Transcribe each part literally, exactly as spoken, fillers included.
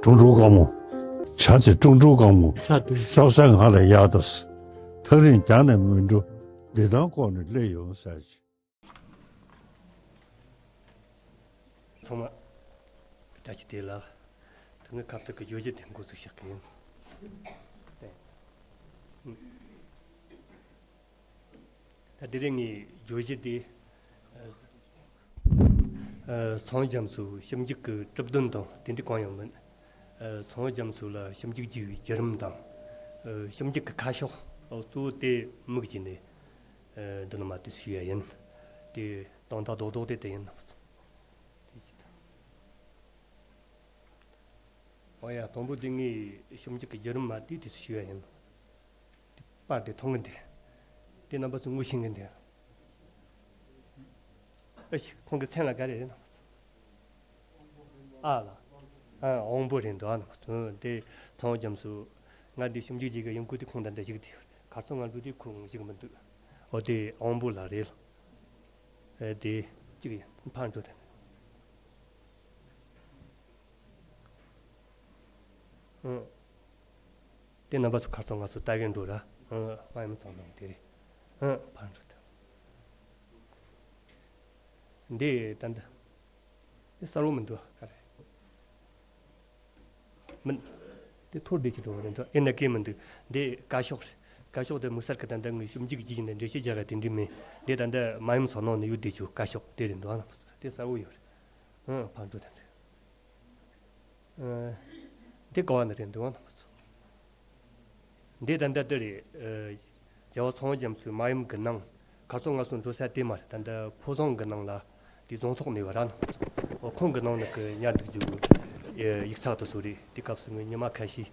ཀྲུང་ཀྲུང་དཀར་མོ། བྱ་དེ་ཀྲུང་ཀྲུང་དཀར་མོ། ཆ་དུ། ཤོག་ས་ང་ལ་ཡག་ཏུ། ཐག་རིང་རྒྱང་ནས་མི་འགྲོ། བདེ་ཐང་ལྐོག་ནས་སླེབས་ཡོང་ཟེར་ཅིག་ཚང་མ་བཀྲ་ཤིས་བདེ་ལེགས། ད་ངས་ཁ་བཏགས་ཀྱི་བརྗོད་གཞི་དེ་འགོ་ཚུགས་བཞག་གི་ཡིན། ད་དེ་རིང་ངའི་བརྗོད་གཞི་དེ། ཨ། ཨ། ཚངས་རྒྱ་མཚོའི་ཞིབ་འཇུག་གི་གྲུབ་དོན་དང་དེ་འདྲ་གང་ཡང་མིན། ཨ། ཚངས་རྒྱ་མཚོ་ལ་ཞིབ་འཇུག་བགྱི་བའི་བརྒྱུད་རིམ་དང་། ཨ། ཞིབ་འཇུག་གི་ཁ་ཕྱོགས། ཨ། གཙོ་བོ་དེ་དམིགས་བྱས་ནས། ཨ། འདི་ནས་མར་དེ་ཞུ་ཡ་ཡིན། དེ་དང་ད་རྡོག་རྡོག་དེ་དེ་ཡིན། ཨོ་ཡ། དང་པོ་དེ་ངས་ཞིབ་འཇུག་གི་བརྒྱུད་རིམ་མ་དེ་དུས་སུ་ཞུ་ཡ་ཡིན། དེ་པར་དེ་མཐོང་གི་འདུག་དེ་རྣམ་པ་ཚོ་ངོ་ཤེས་ཀྱི་འདུག་ཨེ་ཤི། ཁོང་གི་མཚན་ལ་ག་རེ་རེད་ན། ཨ་ལ། ཨ། དབང་པོ་རེད་འདུག་ཨ་ན། དེ་ཚངས་རྒྱ་མཚོ། ང་འདི་ཞིབ་འཇུག་བྱེད་ཀྱི་ཡོང་ཁུལ་དེ་ཁོང་ད་ལྟ་བཞུགས་དེ། ཁ་སང་ང་འགྲོ་དུས་ཁོང་བཞུགས་མི་འདུག་ཨོ་དེ་དབང་པོ་ལགས་རེད། ཨེ། དེ་གཅིག་ཡིན། ཕར་འགྲོ་དང་། ཨང་། དེ་རྣམ་པ་ཚོ་ཁ་སང་ང་ཚོ་ལྟ་གིན་འགྲོ་ར། ཨང་། དཔལ་ཡུམ་ཚང་ནང་དེ་རེད། ཨང་། ཕར་འགྲོ་དང་། འདི་ད་འདི། འདི་གསལ་བོ་མི་འདུག་ག་རེ། མིན། དེ་ཐོར་བསྡད་ཀྱི་འགྲོ་བ་རེད་འགྲོ། ཨེ་ན་གེ་མི་འདུག་འདི་བཀའ་ཤོག་རེད། བཀའ་ཤོག་དེ་དམིགས་བསལ་གྱི་ད་ལྟ་ངས་ཞིབ་འཇུག་བགྱིས་ནས་འགྲེལ་བཤད་རྒྱག་ག་དེ་འདྲ་མིན། འདི་ད་ལྟ་མ་ཡུམ་ཚོ་ནང་ནས་ཡོད་བསྡད་རྒྱུ་བཀའ་ཤོག་དེ་རེད་འདུག་ཨ་ན། དེ་གསལ་བོ་ཡོད་རེད། ཨང་། ཕར་འགྲོ་དང་། ཨ། འདི་ག་བ་ནས་རེད་འདུག་ཨ་ན། འདི་ད་ལྟ་འདི་རེད། ཨ། རྒྱལ་བ་ཚངས་པ་རྒྱ་མཚོའི་མ་ཡུམ་གྱི་ནང་། ཁ་སང་ང་ཚོ་འགྲོ་ས་དེ་མ་རེད། ད་ལྟ་ཕོ་བཟང་གི་ནང་ལ་དེ་རྫོང་ཐོག་ནས་བ་ར་ན། ཨོ། ཁོང་གི་ནང་ནས་ཀྱི་ཉར་འདུག་རྒྱུ་གི་ཡིག་ཚགས་དེ་ཚོ་རེད། དེ་སྐབས་སུ་ངས་ཉི་མ་ཁ་ཤས།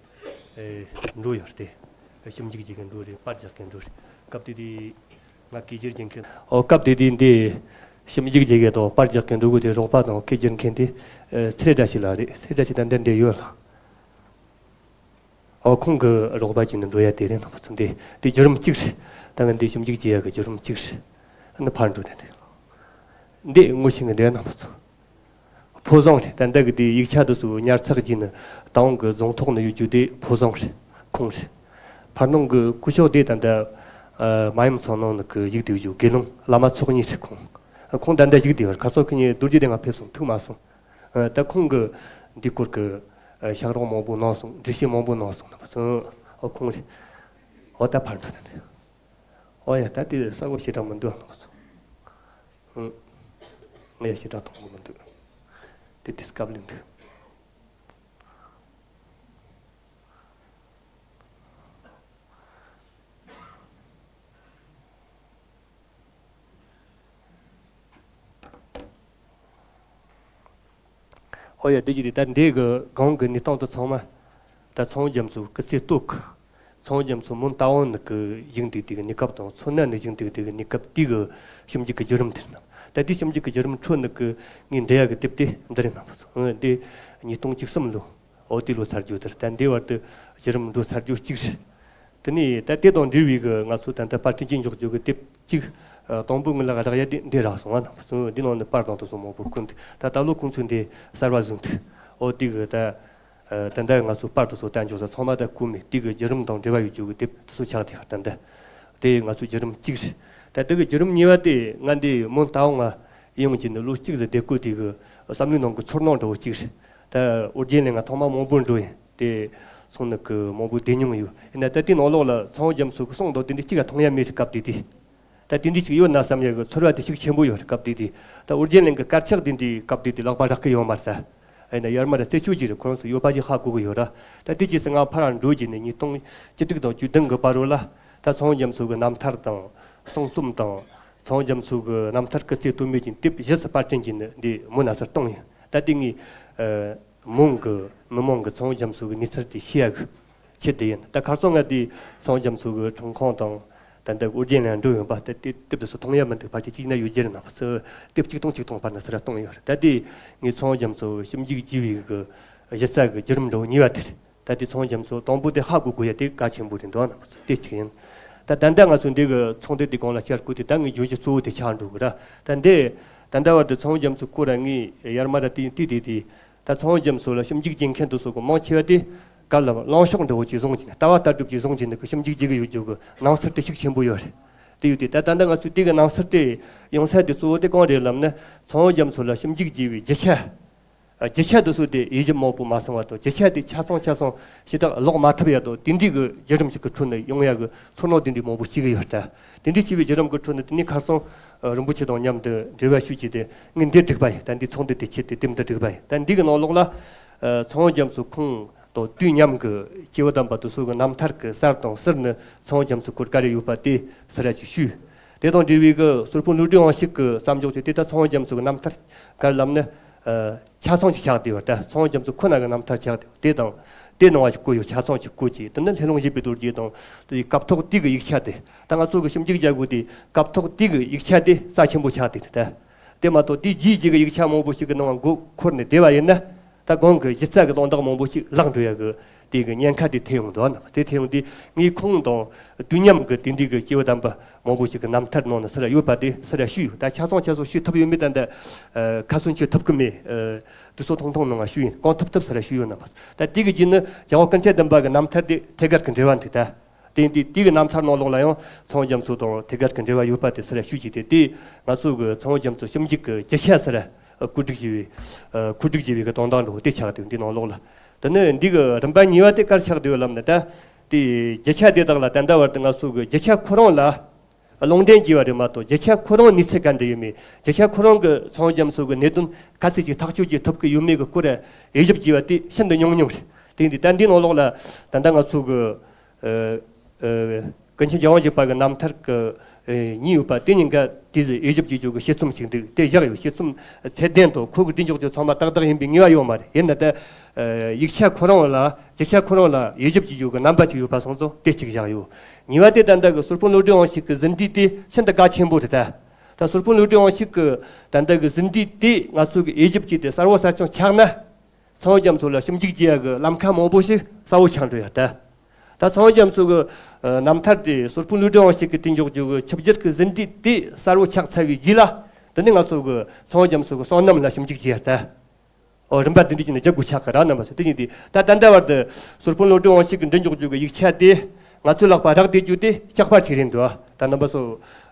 ཨེ། འགྲོ་ཡོད་རེད་དེ། ཞིབ་འཇུག་བྱེད་མཁན་འགྲོ་རེད། པར་རྒྱག་མཁན་འགྲོ་རེད། སྐབས་དེ་དུས་ང་སྐད་སྒྱུར་བྱེད་མཁན། ཨོ། སྐབས་དེ་དུས་འདི་ཞིབ་འཇུག་བྱེད་མཁན་དང་པར་རྒྱག་མཁན་འགྲོ་གི་དེ་རོགས་པ་དང་སྐད་སྒྱུར་མཁན་དེ། ཨེ། ཚེ་བཀྲ་ཤིས་ལགས་རེད། ཚེ་བཀྲ་ཤིས་ད་ལྟ་འདིར་ཡོད་ལགས། ཨོ། ཁོང་གི་རོགས་པ་བྱས་ནས་འགྲོ་ཡ་དེ་རེད། རྣམ་པ་ཚོ་འདི་དེ་བརྒྱུད་རིམ་གཅིག་རེད། ད་ང་འདི་ཞིབ་འཇུག་བྱེད་ཡ་གི་བརྒྱུད་རིམ་གཅིག་རེད། ཨ་ནི་ཕར་འགྲོ་དེ་འདི། འདི་ངོ་ཤེས་ཀྱི་འདུག་རྣམ་པ་ཚོ། ཕོ་བཟང་རེད། ད་ལྟ་གི་དེ་ཡིག་ཆ་དེ་ཚོ་ཉར་ཚགས་བྱས་ནས་ད་འོང་གི་རྫོང་ཐོག་ནས་ཡོད་རྒྱུ་དེ་ཕོ་བཟང་རེད། ཁོང་རེད། ཕར་ནང་གི་སྐུ་ཞབས་དེ་ད་ལྟ། ཨ། མ་ཡུམ་ཚང་ནང་ནས་ཀྱི་བཞུགས་བསྡད་ཡོད་རྒྱུ་དགེ་སློང་བླ་མ་ཚོགས་གཉིས་རེད་ཁོང་། ཁོང་ད་ལྟ་བཞུགས་བསྡད་ཡོད། ཁ་སང་ཁོ་གཉིས་རྡོ་རྗེ་གདན་ང་ཕེབས་སོང་། ཐུག་མ་སོང་། ཨ། ད་ཁོང་གིས་འདི་སྐོར་གྱི། ཨ། ཕྱག་རོགས་མང་པོ་གནང་སོང་། འགྲེལ་བཤད་མང་པོ་གནང་སོང་། རྣམ་པ་ཚོ། ཨོ། ཁོང་རེད། ཨོ། ད་ཕར་འགྲོ་དང་། ཨོ་ཡ། ད་དེ་གསལ་པོ་ཞེ་དྲག་མི་འདུག་རྣམ་པ་ཚོ། ཨང་། ང་ཡ་ཞེ་དྲག་མཐོང་གི་མི་འདུག་དེ་དུས་སྐབས་ལས་འདུག་ཨོ་ཡ། འདི་ཅི་རེད། ད་འདི་གི་གོང་གི་གནས་སྟངས་དེ་ཚང་མ་ད་ཚངས་པ་རྒྱ་མཚོའི་སྐུ་ཚེ་སྟོད་གི། ཚངས་པ་རྒྱ་མཚོ་མོན་རྟ་དབང་ནས་གི་བཞུགས་འདུག་དེ་གི་གནས་སྐབས་དང་། མཚོ་སྣ་ནས་བཞུགས་འདུག་དེ་གི་གནས་སྐབས་དེ་གི་ཞིབ་འཇུག་གི་བརྒྱུད་རིམ་དེ་རེད། ད་དེ་ཞིབ་འཇུག་གི་བརྒྱུད་རིམ་ཁྲོད་ནས་གི་ངས་འབྲི་ཡ་གི་དེབ་དེ་འདི་རེད། རྣམ་པ་ཚོ། འདི་ཉིས་སྟོང་བཅུ་གསུམ་ལོ། ཨོ། དེ་ལོ་ཚར་རྒྱུ་དེ་རེད། ད་འདི་བར་དུ་བརྒྱུད་རིམ་འགྲོ་ཚར་རྒྱུ་གཅིག་རེད། དེ་ནས་ད་དེ་དང་འབྲེལ་བའི་གི་ང་ཚོ་ད་ལྟ་པར་སྐྲུན་གྱི་འཇོག་རྒྱུ་གི་དེབ་གཅིག་ཨ། དང་པོ་ངའི་ལག་རག་ཡ་དེ་འདི་རག་སོང་། ང་རྣམ་པ་ཚོ་འདི་ནང་ནས་པར་དང་དེ་ཚོ་མང་པོ་བཀོད་འདུག་ད་ད་ལོ་ཁོང་ཚོས་འདི་གསར་བ་བཟོས་འདུག་ཨོ། དེ་གི་ད། ཨ། ད་ལྟ་ང་ཚོ་པར་དེ་ཚོ་བལྟས་འཇོག་ས་ཚང་མ་ད་བཀོད་མེད། དེ་གི་བརྒྱུད་རིམ་དང་འབྲེལ་བ་ཡོད་རྒྱུ་གི་དེབ་དེ་ཚོ་ཆགས་བསྡད་ཡོད། ད་ལྟ་དེ་ང་ཚོ་བརྒྱུད་རིམ་གཅིག་རེད། ད་དེ་གི་བརྒྱུད་རིམ་གཉིས་པ་དེ་ང་འདི་མོན་རྟ་དབང་ང་ཡོང་བྱས་ནས་ལོ་གཅིག་ཙམ་བསྡད་དགོས། དེ་གི་བསམ་བློའི་ནང་གི་ཚོར་སྣང་འདྲ་བོ་གཅིག་རེད། ད་ཨོ་རྒྱན་གླིང་ང་ཐེངས་མ་མང་པོ་འགྲོ་ཡིན། དེ་སོང་ནས་གི་མང་པོ་བསྡད་མྱོང་ཡོད། ཡིན་ན་ད་དེའི་ནང་ལོགས་ལ་ཚངས་པ་རྒྱ་མཚོ་གི་གསུང་དང་དེ་འདྲ་གཅིག་ཀྱང་མཐོང་ཡ་མེད་རེད། སྐབས་དེ་དུས། ད་དེ་འདྲ་ཅིག་ཡོད་ན་བསམ་ཡ་གི་ཚོར་བ་དེ་ཤུགས་ཆེན་པོ་ཡོད་རེད། སྐབས་དེ་དུས། ད་ཨོ་རྒྱན་གླིང་གི་དཀར་ཆག་དེ་འདྲའི་སྐབས་དེ་དུས་ལག་པ་རག་གི་ཡོད་མ་རེད་ད། ཡིན་ན་ཡར་མར་རྩད་གཅོད་ཅིག་རེད། ཁོ་རང་ཚོ་ཡོད་པ་ཅིག་ཧ་གོ་གི་ཡོད་ར། ད་དེ་རྗེས་སུ་ང་ཕར་འགྲོ་རྗེས་ནས་ཉིས་སྟོང་བཅུ་དྲུག་དང་བཅུ་བདུན་གི་བར་རོ་ལ། ད་ཚངས་པ་རྒྱ་མཚོ་གི་རྣམ་ཐར་དང་། གསུང་རྩོམ་དང་། ཚངས་པ་རྒྱ་མཚོ་གི་རྣམ་ཐར་སྐུ་ཚེ་སྟོད་སྨད་ཀྱི་དེབ་བཞི་ཙམ་པར་སྐྲུན་བྱས་ནས་འདི་མོན་ན་ཚུར་བཏང་ཡོད། ད་དེ་ངས། ཨ། མོན་གི་མི་མང་གི་ཚངས་པ་རྒྱ་མཚོ་གི་གནས་ཚུལ་དེ་ཤེས་ཡ་གི་ཆེད་དུ་ཡིན། ད་ཁ་སང་ང་དེ་ཚངས་པ་རྒྱ་མཚོ་གི་འཁྲུངས་ཁང་དང་། ད་ལྟ་ཨོ་རྒྱན་གླིང་འགྲོ་ཡོང་པ་ད་དེ་དེབ་དེ་ཚོ་མཐོང་ཡ་མི་འདུག་ཕལ་ཆེར་གཅིག་ན་ཡོད་རྒྱུ་རེད། རྣམ་པ་ཚོ་དེབ་གཅིག་སྟོང་གཅིག་སྟོང་བར་ན་ཚུར་གཏོང་ཡོད་རེད། ད་དེ་ངས་ཚངས་པ་རྒྱ་མཚོ་ཞིབ་འཇུག་བགྱིས་པའི་གི་གཞི་རྩ་གི་བརྒྱུད་རིམ་འདྲ་བོ་གཉིས་པ་དེ་རེད། ད་དེ་ཚངས་པ་རྒྱ་མཚོ་དང་པོ་དེ་ཧ་གོ་དགོས་ཡ་དེ་གལ་ཆེན་པོ་རེད་འདུག་རྣམ་པ་ཚོ། དེ་གཅིག་ཡིན། ད་ད་ལྟ་ང་ཚོ་འདི་གི་ཚོགས་འདུ་དེ་སྒང་ལ་བཅར་དགོས་དེ། ད་ངའི་བརྗོད་གཞི་གཙོ་བོ་དེ་ཆགས་འགྲོ་གི་ར། ད་འདི་ད་ལྟ་བར་དུ་ཚངས་པ་རྒྱ་མཚོའི་སྐོར་ལ་ངས་ཡར་མར་དེ་དེ་དེ་དེ། ད་ ད་ཚངས་པ་རྒྱ་མཚོ་ལ་ཞིབ་འཇུག་བྱེད་མཁན་དེ་ཚོ་གི་མང་ཆེ་བ་དེ་ག་ལ་གླེང་ཕྱོགས་འདྲ་བོ་ཅིག་བཟུང་བྱས་ནས། ལྟ་བ་ལྟ་གྲུབ་ཅིག་བཟུང་བྱས་ནས་གི་ཞིབ་འཇུག་བྱེད་གི་ཡོད་རྒྱུ་གི་སྣང་ཚུལ་དེ་ཤུགས་ཆེན་པོ་ཡོད་རེད། དེ་ཡོད་དུས་ད་ད་ལྟ་ང་ཚོས་དེ་གི་སྣང་ཚུལ་དེ་ཡོང་ས་དེ་གཙོ་བོ་དེ་གང་རེད་ལབ་ན། ཚངས་པ་རྒྱ་མཚོ་ལ་ཞིབ་འཇུག་བྱས་པའི་རྒྱུ་ཆ། རྒྱུ་ཆ་དེ་ཚོ་དེ་དབྱེ་ཞིབ་མང་པོ་མ་སོང་བ་དང་། རྒྱུ་ཆ་དེ་ཆ་ཚང་ཆ་ཚང་ཞེ་དྲག་ཀློག་མ་ཐུབ་ཡ་དང་། དེ་འདྲའི་གི་བརྒྱུད་རིམ་ཞིག་གི་ཁྲོད་ནས་ཡོང་ཡ་གི་ཚོར་སྣང་དེ་འདྲའི་མང་པོ་སྐྱེ་གི་ཡོད་ད། དེ་འདྲའི་སྐྱེ་བའི་བརྒྱུད་རིམ་གི་ཁྲོད་ནས་དེ་ནས་ཁ་སང་རིན་པོ་ཆེ་དང་མཉམ་དུ་འབྲེལ་བ་ཞུས་བྱས་ཏེ་ངས་འདིར་བསྒྲིགས་པ་ཡིན། ད་འདི་ཚོགས་འདུ་དེ་ཆེད་དུ་དེ་འདིར་བསྒྲིགས་པ་ཡིན། ད་འདི་གི་ནང་ལོགས་ལ་ཚངས་པ་རྒྱ་མཚོ་ཁོང་དང་དུས་མཉམ་གི་སྐྱེས་བུ་དམ་པ་དེ་ཚོ་གི་རྣམ་ཐར་གི་གསར་དང་ཟུར་ནས་ཚངས་པ་རྒྱ་མཚོའི་སྐོར་ག་རེ་ཡོད་པ་དེ་ཚུར་ཅིག་ཞུས། དེ་དང་འབྲེལ་བའི་གི་སློབ་དཔོན་བློ་གྲོས་དབང་ཕྱུག་གི་བསམ་སྦྱོར་དེ་དེ་ད་ཚངས་པ་རྒྱ་མཚོ་གི་རྣམ་ཐར་ག་རེ་ལབ་ན། ཆ་ཚང་ཅིག་ཆགས་བསྡད་ཡོད་ད། ཚངས་པ་རྒྱ་མཚོ་ཁོ་ན་གི་རྣམ་ཐར་ཆགས་བསྡད་ཡོད། དེ་དང་དེ་ནང་བ་ཞིག་བཀོད་ཡོད། ཆ་ཚང་ཅིག་བཀོད་ཅིག་དེ་ནི་ལྷ་ལུང་བཞད་པའི་རྡོ་རྗེ་དང་དེ་སྐབས་ཐོག་དེ་གི་ཡིག་ཆ་དེ། ད་ང་ཚོ་གི་ཞིབ་འཇུག་བྱ་དགོས་དེ་སྐབས་ཐོག་དེ་གི་ཡིག་ཆ་དེ་རྩ་ཆེན་པོ་ཆགས་བསྡད་ད། དེ་མ་གཏོགས་དེ་རྗེས་ཀྱི་ཡིག་ཆ་མང་པོ་ཞིག་གི་ནང་མགོ་འཁོར་ནས་བསྡད་པ་ཡིན་ན། ད་གོང་གི་གཞི་རྩ་གི་དོན་དག་མང་པོ་ཞིག་བརླག་འགྲོ་ཡ་གི་དེ་གི་ཉེན་ཁ་དེ་ཐེབས་ཡོང་འདུག་ན། དེ་ཐེབས་ཡོང་དུས་ངས་ཁོང་དང་དུས་མཉམ་གི་དེ་འདྲའི་གི་སྐྱེས་བུ་དམ་པ་མང་པོ་ཞིག་གི་རྣམ་ཐར་ནང་ན་ཚུར་ཡོད་པ་དེ་ཚུར་ཞུས་ཡོད། ད་ཆ་ཚང་ཆ་ཚང་ཞུ་ཐུབ་ཡོད་མེད་ད་ད་ཁ་ཚོན་གཅོད་ཐུབ་ཀྱི་མེད། དུས་ཚོད་ཐུང་ཐུང་ནང་ང་ཞུས་ཡིན། གང་ཐུབ་ཐུབ་ཚུར་ཞུས་ཡོད་ན་མ། ད་དེ་གི་རྗེས་ནི་རྒྱལ་བ་ཀུན་ཁྲན་བདུན་པ་གི་རྣམ་ཐར་དེ་ཐད་ཀར་གི་འབྲེལ་བ་འདུག་ད། དེ་ཡིན་དུས་དེ་གི་རྣམ་ཐར་ནང་ལོགས་ལ་ཡང་ཚངས་པ་རྒྱ་མཚོ་དང་ཐད་ཀར་གྱི་འབྲེལ་བ་ཡོད་པ་དེ་ཚུར་ཞུས་ཀྱི་དེ། དེ་ང་ཚོ་གི་ཚངས་པ་རྒྱ་མཚོ་ཞིབ་འཇུག་གི་རྒྱུ་ཆ་ཚུར་བཀོད་སྒྲིག་བྱས་པའི་བཀོད་སྒྲིག་བྱས་པའི་གི་དོན་དག་འདྲ་བོ་དེ་ཆགས་བསྡད་འདི་ནང་ལོགས་ལ། དེ་ནས་འདི་གི་རིམ་པ་གཉིས་པ་དེ་ག་རེ་ཆགས་བསྡད་ཡོད་ལབ་ན། ད་དེ་རྒྱུ་ཆ་དེ་དག་ལ་ད་ལྟ་བར་དུ་ང་ཚོ་གི་རྒྱུ་ཆ་ཁོ་རང་ལ་ལུང་འདྲེན་བགྱིས་པ་རེད་མ་གཏོགས། རྒྱུ་ཆ་ཁོ་རང་གནས་ཚུལ་ག་འདྲ་ཡོད་མེད། རྒྱུ་ཆ་ཁོ་རང་གི་ཚངས་པ་རྒྱ་མཚོ་གི་གནད་དོན་ག་ཚོད་ཅིག་ཐག་གཅོད་བྱེད་ཐུབ་ཀྱི་ཡོད་མེད་གི་སྐོར་དབྱེ་ཞིབ་བགྱིས་པ་དེ་ཤིན་ཏུ་ཉུང་ཉུང་རེད། དེ་ཡིན་དུས་ད་འདི་ནང་ལོགས་ལ་ད་ལྟ་ང་ཚོ་གི་ཨ། ཨ། ཀུན་མཁྱེན་རྒྱལ་བ་དབང་བཞུགས་པ་གི་རྣམ་ཐར་གི་ཨ། གཉིས་ཡོད་པ་དེ་གཉིས་ཀ་དེ་ཟིག་དབྱེ་ཞིབ་བྱེད་རྒྱུ་གི་དཔྱད་རྩོམ་ཞིག་འདུག་དེ་བཞག་ཡོད། དཔྱད་རྩོམ་ཚད་ལྡན་དང་ཁོ་གི་འབྲི་འཇོག་རྒྱུ་ཚང་མ་ཏག་ཏག་ཡིན་པའི་ངེས་པ་ཡོད་མ་རེད། ཡིན་ན་ད་ཨ། ཡིག་ཆ་ཁོ་རང་ལ་རྒྱུ་ཆ་ཁོ་རང་ལ་དབྱེ་ཞིབ་བྱེད་རྒྱུ་གི་རྣམ་པ་ཅིག་ཡོད་པ་སོང་ཙང་དེ་གཅིག་བཞག་ཡོད། གཉིས་པ་དེ་ད་ལྟ་གི་སློབ་དཔོན་བློ་གྲོས་དབང་ཕྱུག་གི་ཟིན་བྲིས་དེ་ཤིན་ཏུ་གལ་ཆེན་པོ་རེད་ད། ད་སློབ་དཔོན་བློ་གྲོས་དབང་ཕྱུག་གི་ད་ལྟ་གི་ཟིན་བྲིས་དེ་ང་ཚོ་གི་དབྱེ་ཞིབ་བྱས་ཏེ་གསལ་བོ་གསལ་རྐྱང་ཆགས་ན། ཚངས་པ་རྒྱ་མཚོ་ལ་ཞིབ་འཇུག་བྱེད་ཡ་གི་ལམ་ཁ་མང་པོ་ཞིག་གསལ་བོ་ཆགས་འགྲོ་ཡ་ད། ད་ཚངས་པ་རྒྱ་མཚོ་གི་ཨ། རྣམ་ཐར་དེ་སློབ་དཔོན་བློ་གྲོས་དབང་ཕྱུག་གིས་བྲིས་འཇོག་རྒྱུ་གི་ཆིབས་བསྒྱུར་གི་ཟིན་བྲིས་དེ་གསལ་བོ་ཆགས་ཚར་བའི་རྗེས་ལ། དེ་ནས་ང་ཚོ་གི་ཚངས་པ་རྒྱ་མཚོ་གི་བསོད་ནམས་ལ་ཞིབ་འཇུག་བྱེད་ཡ་ད། ཨོ། རིམ་པ་འདི་འདྲ་བྱས་ནས་རྒྱག་དགོས་ཆགས་གི་ར། རྣམ་པ་ཚོ་དེ་ཡིན་དུས་ད་ད་ལྟ་བར་དུ་སློབ་དཔོན་བློ་གྲོས་དབང་ཕྱུག་གིས་བྲིས་འཇོག་རྒྱུ་གི་ཡིག་ཆ་དེ་ང་ཚོའི་ལག་པ་རག་བསྡད་རྒྱུ་དེ་ལྕགས་པར་ཅིག་རེད་འདུག་ད་རྣམ་པ་ཚོ་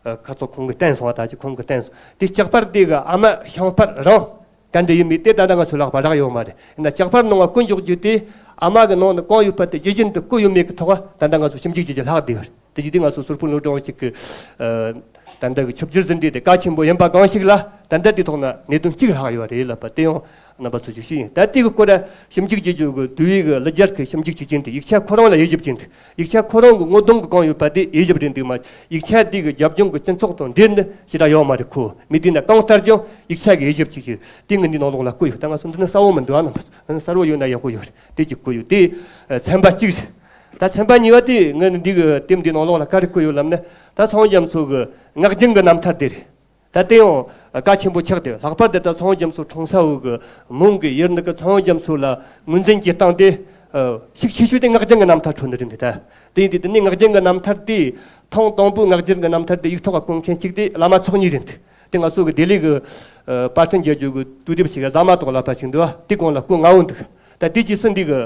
ཨ། ཁ་ཚོ་ཁོང་གིས་བསྟན་སོང་བ། ད་ཅི་ཁོང་གིས་བསྟན་སོང་། དེ་ལྕགས་པར་དེ་གི་ཨ་མ་ཤིང་པར་རང་ག་འདྲ་ཡོད་མེད་དེ་ད་ལྟ་ང་ཚོའི་ལག་པ་རག་ཡོད་མ་རེད། ཡིན་ན་ལྕགས་པར་ནང་ང་བཀོད་འཇོག་རྒྱུ་དེ་ཨ་མ་གི་ནང་ན་གང་ཡོད་པ་དེ་ཇི་བཞིན་དུ་བཀོད་ཡོད་མེད་ཀྱི་ཐོག་ད་ལྟ་ང་ཚོ་ཞིབ་འཇུག་བྱེད་རྒྱུ་ལྷག་བསྡད་ཡོད་རེད། དེ་བྱས་དུས་ང་ཚོ་སློབ་དཔོན་བློ་གྲོས་དབང་ཕྱུག་གི་ཨ། ད་ལྟ་གི་ཆིབས་བསྒྱུར་ཟིན་བྲིས་དེ་གལ་ཆེན་པོ་ཡིན་པ་གང་ཞིག་ལ་ད་ལྟ་དེ་ཐོག་ན་གནད་དོན་གཅིག་ལྷག་ཡོད་རེད་ལབ་པ་དེ་ཡང་རྣམ་པ་ཚོ་ཞིག་ཞུས་ཡིན། ད་དེ་གི་སྐོར་ལ་ཞིབ་འཇུག་བྱེད་རྒྱུ་གི་དུས་ཡུན་གི་ལ་རྒྱར་གི་ཞིབ་འཇུག་བྱེད་ཀྱིན་དུས་ཡིག་ཆ་ཁོ་རང་ལ་དབྱེ་ཞིབ་བྱེད་དུས་ཡིག་ཆ་ཁོ་རང་གི་དངོས་དོན་གི་གང་ཡོད་པ་དེ་དབྱེ་ཞིབ་རེད་འདུག་མ། ཡིག་ཆ་དེ་གི་རྒྱབ་ལྗོངས་གི་སྤྱི་ཚོགས་དང་འབྲེལ་ནས་ཞེ་དྲག་ཡོད་མ་རེད། ཁོ་མི་དེ་ན་གང་ལྟར་ཀྱང་ཡིག་ཆ་གི་དབྱེ་ཞིབ་བྱེད་ཀྱི་དེ་ངས་འདི་ནང་ལོགས་ལ་བཀོད་ཡོད། ད་ང་ཚོ་འདི་ནི་གསལ་བོ་མི་འདུག་ཨ། རྣམ་པ་ཚོ་གསལ་བོ་ཡོད་ན་ཡག་པོ་ཡོད་རེད། དེ་གཅིག་བཀོད་ཡོད། དེ་ཚན་པ་གཅིག་རེད། ད་ཚན་པ་གཉིས་པ་དེ་ངས་འདི་གི་དེབ་འདི་ནང་ལོགས་ལ་ག་རེ་བཀོད་ཡོད་ལབ་ན། ད་ཚངས་པ་རྒྱ་མཚོ་གི་ངག་རྒྱུན་གི་རྣམ་ཐར་དེ་རེད། ད་དེ་ཡང་གལ་ཆེན་པོ་ཆགས་ཏེ། ལྷག་པར་དུ་ད་ཚངས་པ་རྒྱ་མཚོ་འཁྲུངས་ས་བོ་གི་མོན་གི་ཡུལ་ནི་གི་ཚངས་པ་རྒྱ་མཚོ་ལ་ངོས་འཛིན་བྱེད་སྟངས་དེ་ཤུགས་ཆེ་ཤོས་དེ་ངག་རྒྱུན་གི་རྣམ་ཐར་ཁྲོད་ནས་རེད་འདུག་ད་དེ་ཡིན་དུས་དེ་ནས་ངག་རྒྱུན་གི་རྣམ་ཐར་དེ་ཐེངས་དང་པོའི་ངག་རྒྱུན་གི་རྣམ་ཐར་དེ་ཡིག་ཐོག་ག་བཀོད་མཁན་གཅིག་དེ་བླ་མ་ཚོགས་གཉིས་རེད་འདུག་དེ་ང་ཚོ་གི་ལྡི་ལི་གི་ཨ། པར་སྐྲུན་བྱ་རྒྱུ་གི་དུས་དེབ་ཞིག་གི་ཟ་མ་ཏོག་ལབ་པ་ཞིག་འདུག་ཨ། དེ་གོང་ལ་བཀོད་ང་འོང་འདུག་ད་དེ་རྗེས་སུ་འདི་གི་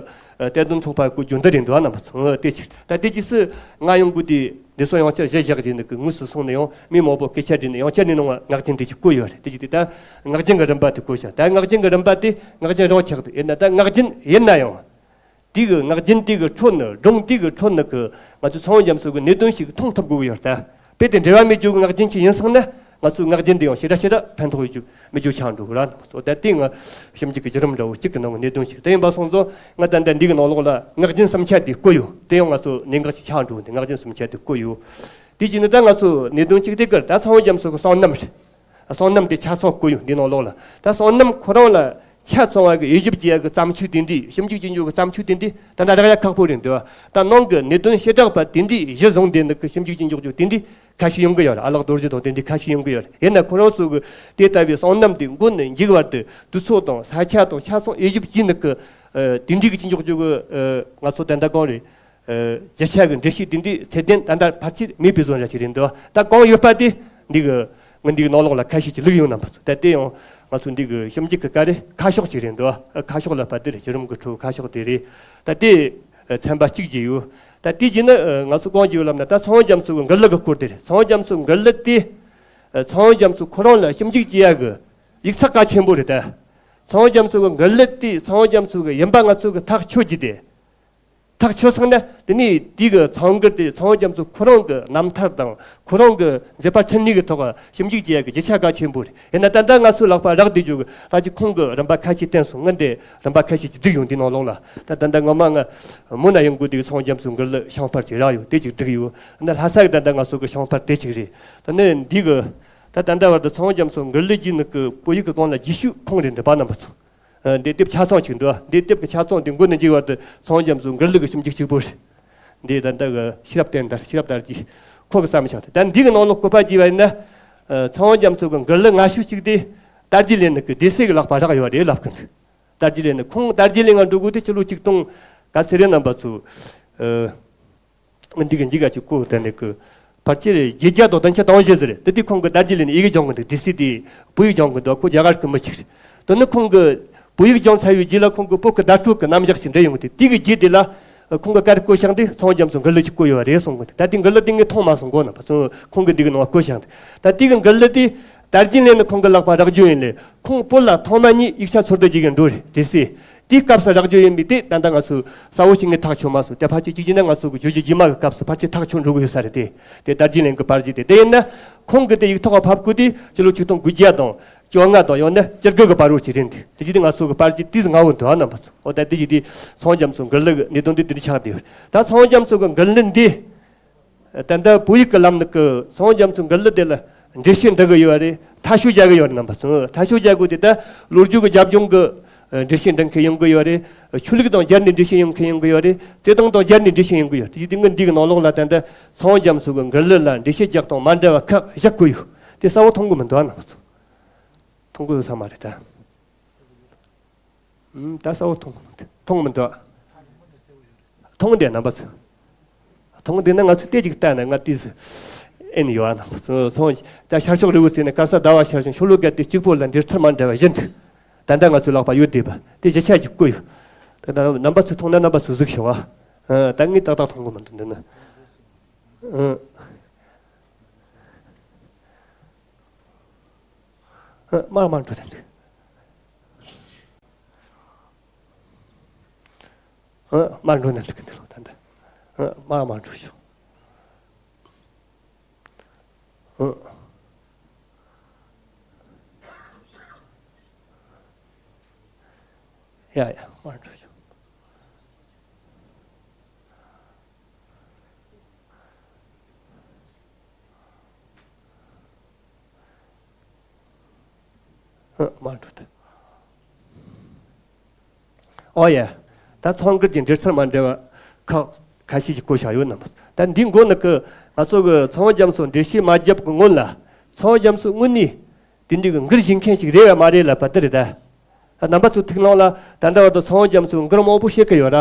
ཨ། གཏེར་སྟོན་ཚོགས་པ་བཀོད་རྒྱུ་འདི་རེད་འདུག་ཨ། རྣམ་པ་ཚོ་དེ་ཕྱིར་ད་དེ་རྗེས་སུ་ང་ཡོང་དགོས་དུས་འདི་ཚོ་ཡང་བསྐྱར་གཞི་བཞག་བྱས་ནས་གི་དངོས་སུ་སོང་ནས་ཡང་མི་མང་པོ་སྐད་ཆ་དྲིས་ནས་ཡང་བསྐྱར་འདི་ནང་ང་ངག་རྒྱུན་འདི་ཅིག་བཀོད་ཡོད་རེད། དེ་ཅིག་དེ་ད་ངག་རྒྱུན་གི་རིམ་པ་དེ་བཀོད་བཞག་ད་ངག་རྒྱུན་གི་རིམ་པ་དེ་ངག་རྒྱུན་རང་ཆགས་འདུག་ཡིན་ན་ད་ངག་རྒྱུན་ཡིན་ན་ཡང་། དེ་གི་ངག་རྒྱུན་དེ་གི་ཁྲོད་ནས་སྒྲུང་དེ་གི་ཁྲོད་ནས་གི་ང་ཚོ་ཚངས་པ་རྒྱ་མཚོ་གི་གནད་དོན་ཞིག་མཐོང་ཐུབ་དགོས་ཀྱི་ཡོད་ད། དཔེ་དེ་འབྲེལ་བ་མེད་རྒྱུ་གི་ངག་རྒྱུན་ཅིག་ཡིན་སོང་ན་ང་ཚོའི་ངག་རྒྱུན་དེ་ཡང་ཞེ་དྲག་ཞེ་དྲག་ཕན་ཐོགས་ཡོད་རྒྱུ་མེད་རྒྱུ་ཆགས་འགྲོ་གི་ར། ད་དེ་ང་ཞིབ་འཇུག་གི་བརྒྱུད་རིམ་འདྲ་བོ་གཅིག་གི་ནང་གི་གནད་དོན་ཞིག་དེ་ཡིན་པ་སོང་ཙང་ང་ད་ལྟ་འདི་གི་ནང་ལོགས་ལ་ངག་རྒྱུན་གསུམ་ཆ་དེ་བཀོད་ཡོད། དེ་ཡང་ང་ཚོ་གནད་འགག་ཅིག་ཆགས་འགྲོ་གི་འདུག་ངག་རྒྱུན་གསུམ་ཆ་དེ་བཀོད་ཡོད། དེ་བྱས་ནས་ད་ང་ཚོ་གནད་དོན་གཅིག་དེ་གར་ད་ཚངས་པ་རྒྱ་མཚོ་གི་བསོད་ནམས་རེད། བསོད་ནམས་དེ་ཆ་ཚང་བཀོད་ཡོད་འདི་ནང་ལོགས་ལ། ད་བསོད་ནམས་ཁོ་རང་ལ་ཆ་ཚང་བ་གི་དབྱེ་ཞིབ་བྱེད་ཡ་གི་བརྩམས་ཆོས་དེ་འདྲའི་ཞིབ་འཇུག་བྱེད་འཇུག་གི་བརྩམས་ཆོས་དེ་འདྲའི་ད་ལྟ་རག་ཡ་ཁག་པོ་རེད་འདུག་ད་ནང་གི་གནད་དོན་བྱེ་བྲག་པ་དེ་འདྲའི་གཞི་བཟུང་བསྡད་ནི་གི་ཞིབ་འཇུག་བྱེད་འཇུག་རྒྱུ་དེ་འདྲའི་ཁ་ཤས་ཡོང་གི་ཡོད་རེད། ཨ་ལགས་རྡོ་རྗེ་དང་དེ་འདྲའི་ཁ་ཤས་ཡོང་གི་ཡོད་རེད། ཡིན་ན་ཁོ་རང་ཚོ་གི་དེ་ལྟ་བུའི་བསོད་ནམས་དེ་མགོ་ནས་མཇུག་བར་དུ་དུས་ཚོད་དང་ས་ཆ་དང་ཆ་ཚང་དབྱེ་ཞིབ་བྱས་ནི་གི་དེ་འདྲའི་གི་བྱེད་འཇུག་རྒྱུ་གི་ང་ཚོ་ད་ལྟ་གང་རེད། རྒྱུ་ཆ་གི་འགྲེལ་བཤད་དེ་འདྲའི་ཚད་ལྡན་ད་ལྟ་ཕལ་ཆེར་མེད་པའི་བཟོ་འདྲ་ཞིག་རེད་འདུག་ད་གང་ཡོད་པ་དེ་འདི་གི་ང་འདིའི་ནང་ལོགས་ལ་ཁ་ཤས་ཀྱིས་བླུགས་ཡོང་རྣམ་པ་ཚོ། ད་དེ་ཡང་ ང་ཚོ་འདི་གི་ཞིབ་འཇུག་གི་སྐབས་རེ་ཁ་ཕྱོགས་ཅིག་རེད་འདུག་ཨ། ཁ་ཕྱོགས་ལབ་པ་དེ་རེད། བརྒྱུད་རིམ་གྱི་ཁྲོད་ཁ་ཕྱོགས་དེ་རེད། ད་དེ་ཚན་པ་གཅིག་ཅིག་ཡོད། ད་དེ་རྗེས་ནི་ང་ཚོ་གང་ཅིག་ཡོད་ལབ་ན། ད་ཚངས་དབྱངས་རྒྱ་མཚོ་གི་མགུར་གླུ་གི་སྐོར་དེ་རེད། ཚངས་དབྱངས་རྒྱ་མཚོའི་མགུར་གླུ་དེ་ཚངས་དབྱངས་རྒྱ་མཚོ་ཁོ་རང་ལ་ཞིབ་འཇུག་བྱེད་ཡག་གི་ཡིག་ཚགས་གལ་ཆེན་པོ་རེད། ད་ཚངས་དབྱངས་རྒྱ་མཚོ་གི་མགུར་གླུ་དེ་ཚངས་དབྱངས་རྒྱ་མཚོ་གི་ཡིན་པ་ང་ཚོ་གི་ཐག་ཆོད་རྒྱུ་དེ། ཐག་ཆོད་སོང་ན། དེ་ནས་དེ་གི་ཚངས་མགུར་དེ་ཚངས་དབྱངས་རྒྱ་མཚོ་ཁོ་རང་གི་རྣམ་ཐར་དང་ཁོ་རང་གི་མཛད་པ་འཕྲིན་ལས་ཀྱི་ཐོག་ཞིབ་འཇུག་བྱེད་ཡག་གི་རྒྱུ་ཆ་གལ་ཆེན་པོ་རེད། ཡིན་ན་ད་ལྟ་ང་ཚོའི་ལག་པ་རག་བསྡད་རྒྱུ་གི་ད་ཅིག་ཁོང་གི་རིམ་པ་ཁ་ཤས་བསྟན་སོང་། ངས་འདི་རིམ་པ་ཁ་ཤས་ཅིག་བསྒྲིགས་ཡོང་། དེ་ནང་ལོགས་ལ་ད་ད་ལྟ་ངོ་མ་ང་མུ་ན་ཡོང་གི་དེ་གི་ཚངས་དབྱངས་རྒྱ་མཚོའི་མགུར་གླུ་ཤིང་དཔལ་གྱི་ར་ཡོད། དེ་ཅིག་བསྒྲིགས་ཡོད། ཡིན་ན་ལྷ་ས་གི་ད་ལྟ་ང་ཚོ་གི་ཤིང་དཔལ་དེ་ཅིག་རེད། ད་ནི་འདི་གི་ད་ད་ལྟ་བར་དུ་ཚངས་དབྱངས་རྒྱ་མཚོའི་མགུར་གླུ་གྱི་ནི་གི་བོད་ཡིག་གི་སྒང་ལ་རྒྱས་ཤོས་ཁོང་རེད་འདི་པ་རྣམ་པ་ཚོ། ཨ། འདི་དེབ་ཆ་ཚང་ཅིག་འདུག་འདི་དེབ་ཀྱི་ཆ་ཚང་དེ་མགོ་ནས་མཇུག་བར་དུ་ཚངས་དབྱངས་རྒྱ་མཚོའི་མགུར་གླུ་གི་ཞིབ་འཇུག་གཅིག་པོ་རེད། འདི་ད་ལྟ་གི་ཤེས་རབ་བསྟན་དར། ཤེས་རབ་དར་རྒྱས་ཁོ་གི་བརྩམས་བཞག་སྟེ། ད་འདི་གི་ནང་ལོགས་བཀོད་པ་བགྱིས་པ་ཡིན་ན། ཨ། ཚངས་དབྱངས་རྒྱ་མཚོ་གི་མགུར་གླུ་སྔ་ཤོས་གཅིག་དེ་དར་རྒྱས་ལེན་ནི་གི་སྡེ་སྲིད་ཀྱི་ལག་པ་རག་ཡོད་རེད་ལབ་གི་འདུག་དར་རྒྱས་ལེན་ནི། ཁོང་དར་རྒྱས་ལེན་ང་འགྲོ་དགོས་དེ་སྤྱི་ལོ་ཆིག་སྟོང་ག་ཚོད་རེད་རྣམ་པ་ཚོ། ཨ། འདི་གི་མཇུག་ག་ཅིག་བཀོད་དེ་ནི་གི་ཕལ་ཆེར་བརྒྱད་བརྒྱ་དང་བདུན་ཅུ་དོན་བཞི་ཟེར་རེད། དེ་དུས་ཁོང་གིས་དར་རྒྱས་ལེན་ནས་ཡི་གེ་སྦྱོང་གི་འདུག་སྡེ་སྲིད་དེ་བོད་ཡིག་སྦྱོང་གི་འདུག་ཁོ་རྒྱ་གར་གི་མི་ཞིག་རེད། དེ་ནི་ཁོང་གིས་བོད་ཡིག་སྦྱོང་ཚར་བའི་རྗེས་ལ་ཁོང་གིས་བོད་ཀྱི་བརྡ་སྤྲོད་ཀྱི་རྣམ་གཞག་ཅིག་འབྲི་ཡོང་གི་འདུག་དེ་གི་རྗེས་དེ་ལ་ཁོང་གིས་ག་རེ་བཀོད་བཞག་འདུག་ཚངས་དབྱངས་རྒྱ་མཚོའི་མགུར་གླུ་ཅིག་བཀོད་ཡོད་རེད་གསུང་གི་འདུག་ད་དེ་མགུར་གླུ་དེ་ངས་མཐོང་མ་སོང་། མགོ་ནས་ཕར་ཚུར་ཁོང་གིས་འདི་གི་ནང་བཀོད་བཞག་འདུག་ད་དེ་གི་མགུར་གླུ་དེ་དར་རྒྱས་ལེན་ནི་ཁོང་གི་ལག་པ་རག་རྒྱུ་ཡིན་ལས། ཁོང་བོད་ལ་ཐོག་མ་ཉིད་ཡིག་ཆ་འཚོལ་བསྡུ་བྱེད་མཁན་འགྲོ་རེད། དེ་སྲིད་དེའི་སྐབས་སུ་རག་རྒྱུ་ཡིན་པས། དེ་ད་ལྟ་ང་ཚོས་གསལ་བོ་ཞིག་ངས་ཐག་ཆོད་མ་སོང་། དེ་ཕལ་ཆེར་གཅིག་བྱས་ན་ང་ཚོ་གི་བརྗོད་བྱ་རྗེས་མ་གི་སྐབས་སུ་ཕལ་ཆེར་ཐག་ཆོད་འགྲོ་གི་ཡོད་ས་རེད། དེ་དེ་དར་རྒྱས་ལེན་གི་པར་གྱི་དེ། དེ་ཡིན་ན་ཁོང་གི་དེ་ཡིག་ཐོག་ཕབ་དགོས་དེ་སྤྱི་ལོ་ཆིག་སྟོང་དགུ་བརྒྱ་དང་བཅོ་ལྔ་དང་ཡང་ན་བཅུ་དགུ་གི་བར་རོ་ཅིག་རེད་འདུག་དེ་བྱས་དུས་ང་ཚོ་གི་པར་གྱི་དེ་ཟིག་ང་འོང་འདུག་ཨ། རྣམ་པ་ཚོ། འོ། ད་དེ་བྱས་དུས་ཚངས་རྒྱ་མཚོའི་མགུར་གླུ་གི་གནད་དོན་འདི་དེ་འདྲ་ཆགས་བསྡད་ཡོད། ད་ཚངས་རྒྱ་མཚོ་གི་མགུར་གླུ་འདི། ད་ལྟ་བོད་ཡིག་གི་ལམ་ནས་གི་ཚངས་རྒྱ་མཚོའི་མགུར་གླུ་དེ་ལ་འགྲེལ་བཤད་འབྲི་གི་ཡོད་རེད། མཐའ་དཔྱོད་རྒྱག་གི་ཡོད་རེད། རྣམ་པ་ཚོ། མཐའ་དཔྱོད་རྒྱག་དགོས་དེ་ད་ལོ་རྒྱུས་ཀྱི་རྒྱབ་ལྗོངས་ཀྱི་འགྲེལ་བཤད་འབྲི་མཁན་ཡོང་གི་ཡོད་རེད། ཆོས་ལུགས་དང་སྦྱར་ནས་འགྲེལ་བཤད་ཡོང་མཁན་ཡོང་གི་ཡོད་རེད། རྩེད་ཐང་དང་སྦྱར་ནས་འགྲེལ་བཤད་ཡོང་གི་ཡོད་རེད། དེ་དུས་ངས་འདི་གི་ནང་ལོགས་ལ་ད་ལྟ་ཚངས་རྒྱ་མཚོ་གི་མགུར་གླུ་ལ་འགྲེལ་བཤད་རྒྱག་སྟངས་མ་འདྲ་བ་ཁག་བཞག་གི་ཡོད། དེ་གསལ་བོ་མཐོང་གི་མི་འདུག་ཨ། རྣམ་པ་ཚོ། མཐོང་གི་ཡོད་ས་མ་རེད་ད། ཨུམ། ད་གསལ་བོ་མཐོང་གི་མི་འདུག་མཐོང་གི་མི་འདུག་མཐོང་བསྡད། རྣམ་པ་ཚོ། མཐོང་བསྡད་ན་ང་ཚོ་ལྟས་ཅིག་ལྟ་ན་ང་ཏིས་ཨེ་ནི་ཡོད་ཨ། ན་སོང་། ད་ཤར་ཕྱོགས་རི་བོའི་རྩེ་ནས་དཀར་ས་ཟླ་བ་ཤར་ཞིང་། ཤོ་ལོ་ཀ་དེ་གཅིག་པོ་ལ་འབྲེལ་ཚུལ་མ་འདྲ་བ་བཞིན་དུ། ད་ལྟ་ང་ཚོའི་ལག་པ་ཡོད་བསྡད་པ་དེ་གཞིས་ཆགས་ཀྱི་བཀོད་ཡོད། ད་ལྟ་རྣམ་པ་ཚོས་མཐོང་ན་རྣམ་པ་ཚོས་གཟིགས་ཤོག་ཨ། ད་ངས་ཏག་ཏག་མཐོང་གི་མི་འདུག་འདི་ནི། ཨ། ཨ། མར་མར་འགྲོ་ད། ཨ། མར་འགྲོ་ན་འགྲིག་གི་འདུག་ད་ལྟ། ཨ། མར་མར་འགྲོ་ཤོག་ཨ། ཡ་ཡ། མར་འགྲོ་ཤོག་ཨ། མར་འགྲོ་ད། ཨོ་ཡ། ད་ཚངས་མགུར་གྱི་འགྲེལ་ཚུལ་མ་འདྲ་བ་ཁག་ཁ་ཤས་ཤིག་བཀོད་བཞག་ཡོད། རྣམ་པ། ད་འདིའི་མགོ་ནས་གི་ང་ཚོ་གི་ཚངས་དབྱངས་རྒྱ་མཚོ་འགྲེལ་བཤད་མ་བརྒྱབ་གི་སྔོན་ལ། ཚངས་དབྱངས་རྒྱ་མཚོ་དངོས་གནས་དེ་འདྲའི་གི་མགུར་བཞེངས་མཁན་ཞིག་རེད་བ་མ་རེད་ལབ་པ་དེ་རེད་ད། ད་རྣམ་པ་ཚོའི་ཐུགས་ནང་ལ་ད་ལྟ་བར་དུ་ཚངས་དབྱངས་རྒྱ་མཚོའི་མགུར་མང་པོ་བཤད་གི་ཡོད་ར།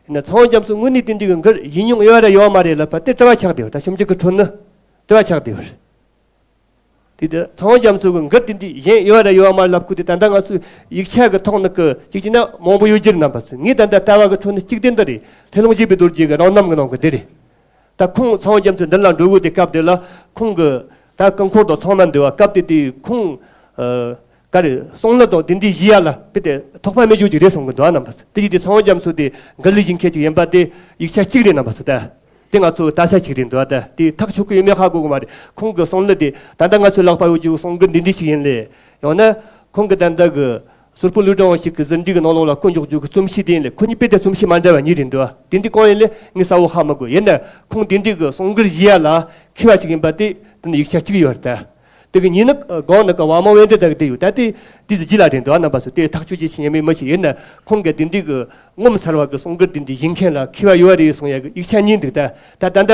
ཡིན་ན་ཚངས་དབྱངས་རྒྱ་མཚོ་དངོས་གནས་དེ་འདྲའི་གི་མགུར་བཞེངས་མྱོང་ཡོད་ར་ཡོད་མ་རེད་ལབ་པ་དེ་དྲི་བ་ཆགས་བསྡད་ཡོད། ད་ཞིབ་འཇུག་གི་ཁྲོད་ནས་དྲི་བ་ཆགས་བསྡད་ཡོད། དེ་དུས་ཚངས་དབྱངས་རྒྱ་མཚོ་གི་མགུར་དེ་འདྲའི་བཞེངས་ཡོད་ར་ཡོད་མ་རེད་ལབ་དགོས་དེ། ད་ལྟ་ང་ཚོའི་ཡིག་ཆ་གི་ཐོག་ནས་གི་གཅིག་བྱས་ན་མང་པོ་ཡོད་རྒྱུ་རེད། རྣམ་པ་ཚོ། ངས་ད་ལྟ་ལྟ་བ་གི་ཁྲོད་ནས་གཅིག་དེ་འདི་རེད། མཐེབ་ལོང་བཞད་པའི་རྡོ་རྗེ་གི་རང་རྣམ་གི་ནང་གི་འདི་རེད། ད་ཁོང་ཚངས་དབྱངས་རྒྱ་མཚོ་མདུན་ལ་འགྲོ་དགོས་དེ་སྐབས་དེ་ལ་ཁོང་གི་ད་སྐུ་འཁོར་དང་ཚང་མ་འདུས་པ་སྐབས་དེ་དེ་ཁོང་ཨ་ག་རེ་གསུང་གླུ་དང་དེ་འདྲའི་བཞེས་ཡ་ལ་དཔེ་དེ་ཐོགས་པ་མེད་རྒྱུ་ཅིག་རེད་གསུང་གི་འདུག་ཨ། རྣམ་པ་ཚོ། དེ་བཞིན་དེ་ཚངས་དབྱངས་རྒྱ་མཚོ་དེ་མགུར་གླུ་བཞེངས་མཁན་ཅིག་ཡིན་པ་དེ་ཡིག་ཆ་གཅིག་རེད། རྣམ་པ་ཚོ། ད་དེ་ང་ཚོ་ལྟ་ས་ཅིག་རེད་འདུག་ཨ། ད་དེ་ཐག་ཆོད་གི་ཡོད་མེད་ཧ་གོ་གི་མ་རེད། ཁོང་གི་གསུང་གླུ་དེ་ད་ལྟ་ང་ཚོའི་ལག་པ་ཡོད་རྒྱུ་གསུང་མགུར་འདི་འདྲ་ཞིག་ཡིན་ལས། ཡང་ན་ཁོང་གི་ད་ལྟ་གི་ཟུར་ཕུག་ལུས་སྦྱོང་ཞིག་གི་ཟིན་བྲིས་ཀྱི་ནང་ལོགས་ལ་བཀོད་འཇོག་རྒྱུ་གི་རྩོམ་གཤིས་དེ་ཡིན་ལས། ཁོ་གཉིས་དཔེ་དེ་རྩོམ་གཤིས་མ་འདྲ་བ་གཉིས་རེད་འདུག་ཨ། དེ་འདི་གང་ཡིན་ལས་ངས་གསལ་བོ་ཧ་མ་གོ། ཡིན་ན་ཁོང་དེ་འདྲའི་གི་གསུང་མགུར་བཞེས་ཡ་ལ་མཁས་པ་ཞིག་ཡིན་པ་དེ་དེ་ནི་ཡིག་ཆ་གཅིག་ཡོད་རེད་ད། དེ་གི་གཉིས་ནི་གང་ནི་གི་དབང་མོ་བན་དེ་དག་དེ་ཡོད། ད་དེ་དེ་ཟི་ལ་རེད་འདུག་ཨ། རྣམ་པ་ཚོ། དེ་ཐག་ཆོད་ཅིག་བྱེད་ཉན་མི་མི་ཞིག་ཡིན་ན་ཁོང་གི་དེ་འདྲའི་གི་ངོ་མཚར་བ་གི་གསུང་མགུར་དེ་འདྲའི་བཞེངས་མཁན་ལ་མཁས་པ་ཡོད་རེད་གསུང་ཡ་གི་ཡིག་ཆ་གཉིས་འདུག་ད་ད་ད་ལྟ་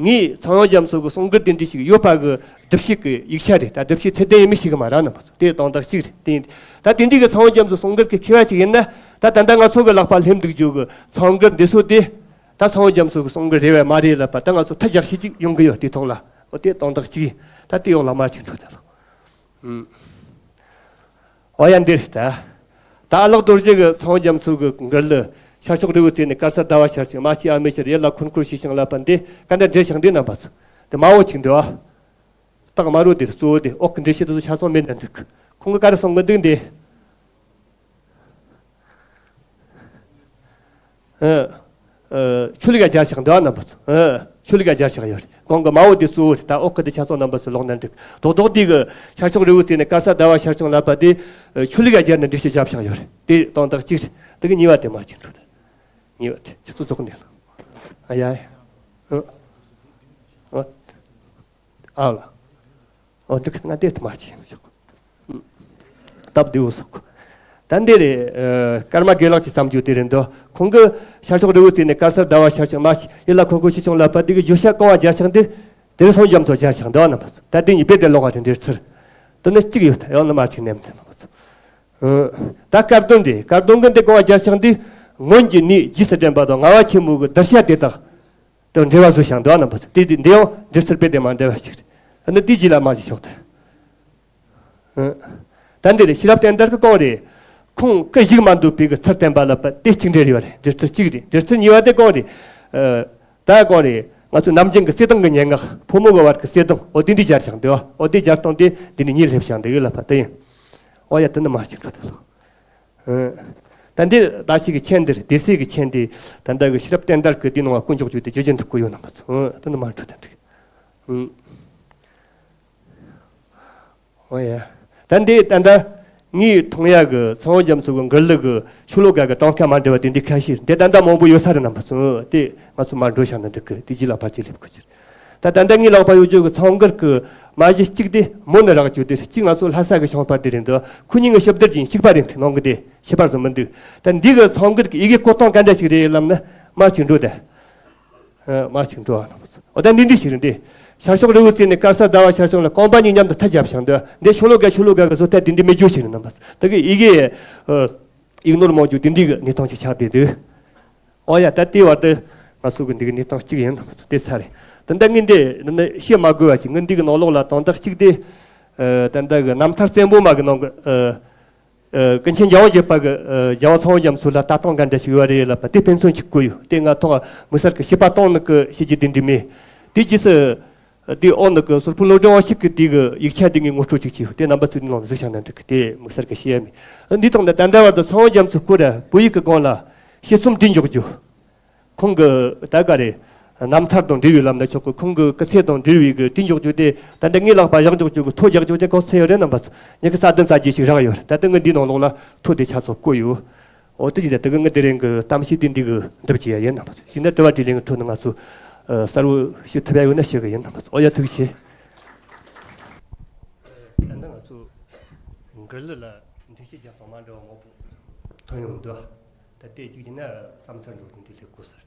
ངས་ཚངས་དབྱངས་རྒྱ་མཚོ་གི་གསུང་མགུར་དེ་འདྲའི་ཞིག་ཡོད་པ་གི་སྒྲུབ་བྱེད་ཀྱི་ཡིག་ཆ་རེད། ད་སྒྲུབ་བྱེད་ཚད་ལྡན་ཡིན་མི་ཞིག་གི་མ་རེད། རྣམ་པ་ཚོ། དེ་དོན་དག་གཅིག་རེད། དེ་ཡིན་ད་དེ་འདྲའི་གི་ཚངས་དབྱངས་རྒྱ་མཚོ་གསུང་མགུར་གི་མཁས་པ་ཞིག་ཡིན་ན་ད་ད་ལྟ་ང་ཚོ་གི་ལག་པ་སླེབས་འདུག་རྒྱུ་གི་ཚངས་མགུར་འདི་ཚོ་དེ་ད་ཚངས་དབྱངས་རྒྱ་མཚོ་གི་གསུང་མགུར་རེད་བས་མ་རེད་ལབ་པ་ད་ང་ཚོ་ཐག་བཞག་ཤེས་ཅིག་ཡོང་གི་ཡོད། དེ་ཐོག་ལ། འོ། དེ་དོན་དག་གཅིག་ཡིན། ད་དེ་ཡོག་ལ་མར་ཅིག་འགྲོ་ད་ལོ། ཨུམ། ཨོ་ཡ་འདིར་ད། ད་ཨ་ལགས་རྡོ་རྗེ་གི་ཚངས་པ་རྒྱ་མཚོ་གི་མགུར་གླུ། ཤར་ཕྱོགས་རི་བོའི་རྩེ་ནས་དཀར་གསལ་ཟླ་བ་ཤར་ཞིང་། རྨ་སྐྱེས་ཨ་མའི་ཕྱིར་ཡིད་ལ་འཁོར་འཁོར་ཞེས་ཤིང་ལབ་པ་འདི་ག་འདྲ་འགྲེལ་ཤག་འདི་རྣམ་པ་ཚོ། འདི་མ་འོ་ཅིག་འདི་བ། སྟག་དམར་རོ་འདི་གཙོ་བོ་འདི་འོག་གི་འགྲེལ་བཤད་དེ་ཚོ་ཆ་ཚང་མེད་ན་འགྲིག་ཁོང་གི་ག་རེ་གསུང་གི་འདུག་འདི། ཨ། ཨ། ཆོས་ལུགས་ཀ་སྦྱར་ཤག་འདི་བ་རྣམ་པ་ཚོ། ཨ། ཆོས་ལུགས་ཀ་སྦྱར་ཤག་ཡོད་རེད། གོང་གི་མ་འོ་དེ་གཙོ་བོ་རེད། ད་འོག་གི་དེ་ཆ་ཚང་རྣམ་པ་ཚོ་ཀློག་ན་འགྲིག་རྡོག་རྡོག་དེ་གི་ཤར་ཕྱོགས་རི་བོའི་རྩེ་ནས་དཀར་གསལ་ཟླ་བ་ཤར་བྱུང་ལབ་པ་དེ། ཨ། ཆོས་ལུགས་ཀ་སྦྱར་ནས་འགྲེལ་བཤད་བརྒྱབ་ཤག་ཡོད་རེད། དེ་དོན་དག་གཅིག་རེད། དེ་གི་གཉིས་པ་དེ་མར་ཅིག་འགྲོ་ད། གཉིས་པ་དེ་ཆུ་ཚོད་རྫོགས་ནས་ལ། ཨ་ཡ་ཡ། ཨ། ཨ། ཨ་ལ། ཨོ་འདི་ང་དེ་ཐུ་མ་ཅི་ཡིན་ཤོག་སྟབས་བདེ་བོ་སོག་ད་འདི་རེད། ཨ། ཀརྨ་དགེ་ལགས་ཀྱིས་བརྩམས་རྒྱུ་དེ་རེད་འདུག་ཁོང་གིས་ཤར་ཕྱོགས་རི་བོའི་རྩེ་ནས་དཀར་གསལ་ཟླ་བ་ཤར་ཞིང་། རྨ་སྐྱེས་ཡིད་ལ་འཁོར་འཁོར་ཞེས་ཤིང་ལབ་པ་འདི་གི་བརྗོད་བྱ་གང་བ་སྦྱར་ཤག་འདི། དེར་སངས་རྒྱས་མཚོ་སྦྱར་ཤག་འདི་བ་རྣམ་པ་ཚོ། ད་འདི་གཉིས་རྦད་དེ་ཀློག་པ་རེད། འགྲེལ་ཚུལ་དེ་ནི་གཅིག་ཡོད། ད་ཡང་ནི་མར་ཅིག་ནེམ་དེ་རྣམ་པ་ཚོ། ཨ། ད་བཀར་དོན་འདི། བཀར་དོན་གི་འདི་གང་བ་སྦྱར་ཤག་འདི། སྔོན་གྱི་གནས་རྗེས་སུ་དྲན་པ་དང་ལྔ་པ་ཆེན་མོ་གི་གདུལ་བྱ་དེ་དག་དང་འབྲེལ་བ་བཟོས་ཤག་འདི་བ་རྣམ་པ་ཚོ། དེ་དེ་འདི་ཡང་འགྲེལ་ཚུལ་རྦད་དེ་མ་འདྲ་བ་ཞིག་རེད། ཨ་ནི་དེའི་རྗེས་ལ་མ་ཞིག་ཤོག་ད། ཨ། ད་འདི་རེད། ཤེས་རབ་བསྟན་དར་གྱི་གོང་རེད། ཁོང་སྐུ་བཞུགས་མ་འདུག་པའི་གི་ཚུལ་བསྟན་པ་ལབ་པ་དེ་གཅིག་འགྲེལ་ཡོད་རེད། འགྲེལ་ཚུལ་གཅིག་རེད། འགྲེལ་ཚུལ་གཉིས་པ་དེ་གོང་རེད། ཨ། ད་གོང་རེད། ང་ཚོ་ནམ་རྒྱུན་གྱི་བརྩེ་དུང་གི་སྙན་ངག་ཕོ་མོ་གི་བར་གྱི་བརྩེ་དུང་འོ་དེ་འདྲའི་སྦྱར་ཤག་འདི་བ། འོ་དེ་སྦྱར་སྟངས་དེ་འདི་ནས་གཉིས་སླེབས་ཤག་འདི་གི་ལབ་པ་དེ་ཡིན། འོ་ཡ་དེ་ནི་མ་ཅིག་འགྲོ་ད་ལོ། ཨ། ད་འདི་ད་ཅིག་གི་མཆན་འདིར། སྡེ་སྲིད་ཀྱི་མཆན་འདི། ད་ལྟ་གི་ཤེས་རབ་བསྟན་དར་གྱི་དེའི་ནང་ལ་བཀོད་འཇོག་བྱས་ཏེ་བརྗོད་བྱ་འདི་བཀོད་ཡོད་རྣམ་པ་ཚོ། ཨ། དེ་ནི་མ་འགྲོ་ད་འགྲིག་ཨ། ཨོ་ཡ། ད་འདི་ད་ལྟ་ངའི་མཐོང་ཡ་གི་ཚངས་པ་རྒྱ་མཚོ་གི་མགུར་གླུ་གི་ཤོ་ལོ་ཀ་གི་གྲངས་ཀ་མ་འདྲ་བ་དེ་འདི་ཁ་ཤས་འདི་ད་ལྟ་མང་པོ་ཡོད་ས་རེད་རྣམ་པ་ཚོ། དེ་ང་ཚོ་མར་འགྲོ་བཞག་ན་འགྲིག་གི། དེ་རྗེས་ལ་ཕར་ཅིག་སླེབས་དགོས་ཀྱི་རེད། ད་ད་ལྟ་ངའི་ལག་པ་ཡོད་རྒྱུ་གི་ཚངས་མགུར་གི་མ་གཞི་གཅིག་དེ་མོ་ནི་རག་རྒྱུ་དེ། གཅིག་ང་ཚོ་ལྷ་ས་གི་བྱུང་བ་དེ་རེད་འདུག་ཁོ་གཉིས་ཀྱི་ཞིབ་བསྡུར་གྱིས་བཤིག་པ་རེད། དེ་ནང་གི་དེ་ཁྱད་པར་བཟོ་མི་འདུག་ད་འདི་གི་ཚངས་མགུར་གི་ཡི་གེ་བཀོད་སྟངས་ག་འདྲ་ཞིག་རེད་ལབ་ན་མར་ཅིག་འགྲོ་ད། ཨ། མར་ཅིག་འགྲོ་བ་རྣམ་པ་ཚོ། འོ་ད་འདི་འདི་ཞིག་རེད་འདི། ཤར་ཕྱོགས་རི་བོའི་རྩེ་ནས་དཀར་གསལ་ཟླ་བ་ཤར་བྱུང་ལ་རྐང་པ་གཉིས་མཉམ་དུ་མཐའ་བརྒྱབ་ཤག་འདི། འདི་ཤོ་ལོ་ཀ་ཤོ་ལོ་ཀ་གི་བཟོ་ལྟ་འདི་འདྲ་མེད་རྒྱུ་ཞིག་རེད་རྣམ་པ་ཚོ། ད་གི་ཡི་གེ། ཨ། ཡིག་ནོར་མང་རྒྱུ་འདི་འདྲའི་གི་གནས་སྟངས་ཤིག་ཆགས་བསྡད་འདུག་ཨོ་ཡ། ད་དེའི་བར་དུ་ང་ཚོ་གི་འདི་གི་གནས་སྟངས་གཅིག་ཡིན་རྣམ་པ་ཚོ། དེ་ཚར་རེད། ད་ལྟ་ངས་འདི་འདི་ནི་བཤད་མ་དགོས་པ་ཞིག་ངས་འདི་གི་ནང་ལོགས་ལ་དོན་དག་གཅིག་དེ། ཨ། ད་ལྟ་གི་རྣམ་ཐར་བཙན་པོ་མ་གི་ནང་གི། ཨ། ཨ། ཀུན་མཁྱེན་རྒྱལ་བ་དགྱེས་པ་གི། ཨ། རྒྱལ་བ་ཚངས་པ་རྒྱ་མཚོ་ལ་ལྟ་སྟངས་ག་འདྲ་ཞིག་ཡོད་རེད་ལབ་པ་དེ་དཔེ་མཚོན་གཅིག་བཀོད་ཡོད། དེ་ང་ཐོག་དམིགས་བསལ་གྱི་བྱིས་པ་སྟོང་ནི་གི་བྱེད་རྒྱུ་དེ་འདྲ་མེད། དེ་རྗེས་སུ། ཨ། དེ་ཨོ་ནི་གི་ཟུར་ཕུག་བློ་སྦྱོང་བ་ཞིག་གི་དེ་གི་ཡིག་ཆ་དེ་ངས་ངོ་སྤྲོད་ཅིག་བྱས་ཡོད། དེ་རྣམ་པ་ཚོས་དེ་ནང་གཟིགས་བཞག་ན་འགྲིག་གི། དེ་དམིགས་བསལ་གྱི་བཤད་ཡ་མེད། ཨ། འདིའི་ཐོག་ནས་ད་ལྟ་བར་དུ་ཚངས་པ་རྒྱ་མཚོ་སྐོར་བོད་ཡིག་གི་སྒང་ལ་དཔྱད་རྩོམ་བྲིས་འཇོག་རྒྱུ། ཁོང་གི་ད་ག་རེ། རྣམ་ཐར་དང་འབྲེལ་བའི་ལམ་ནས་ཆོག་གི། ཁོང་གི་སྐུ་ཚེ་དང་འབྲེལ་བའི་གི་བྲིས་འཇོག་རྒྱུ་དེ་ད་ལྟ་ངའི་ལག་པ་བཞག་འཇོག་རྒྱུ་གི་ཐོ་རྒྱག་རྒྱུ་དེ་ག་ཚོད་ཡོད་རེད་རྣམ་པ་ཚོ། ཉི་ཤུ་རྩ་བདུན་རྩ་བརྒྱད་ཞིག་རག་ཡོད་རེད། ད་ལྟ་ངས་འདིའི་ནང་ལོགས་ལ་ཐོ་དེ་ཆ་ཚང་བཀོད་ཡོད། འོ་དེ་ཡིན་ད་དེ་གི་ངས་དེ་རིང་གི་གཏམ་བཤད་དེ་འདི་གི་འདེབས་བྱེད་ཡ་ཡིན་རྣམ་པ་ཚོ། ཞིག་ན་དྲི་བ་དྲིས་ལན་གི་ཁྲོད་ནས་ང་ཚོ། ཨ། གསལ་བོ་ཞུ་ཐུབ་ཡ་ཡོད་ན་ཞུ་གི་ཡིན་རྣམ་པ་ཚོ། ཨོ་ཡ་ཐུགས་རྗེ་ཆེ། ད་ལྟ་ང་ཚོ་མགུར་གླུ་ལ་འགྲེལ་བཤད་རྒྱག་སྟངས་མ་འདྲ་བ་མང་པོ་ཐོན་ཡོང་འདུག་ད་ལྟའི་གཅིག་བྱས་ན་བསམ་ཚུལ་འགྲོ་དེ་འདྲ་སླེབས་དགོས་ཟེར།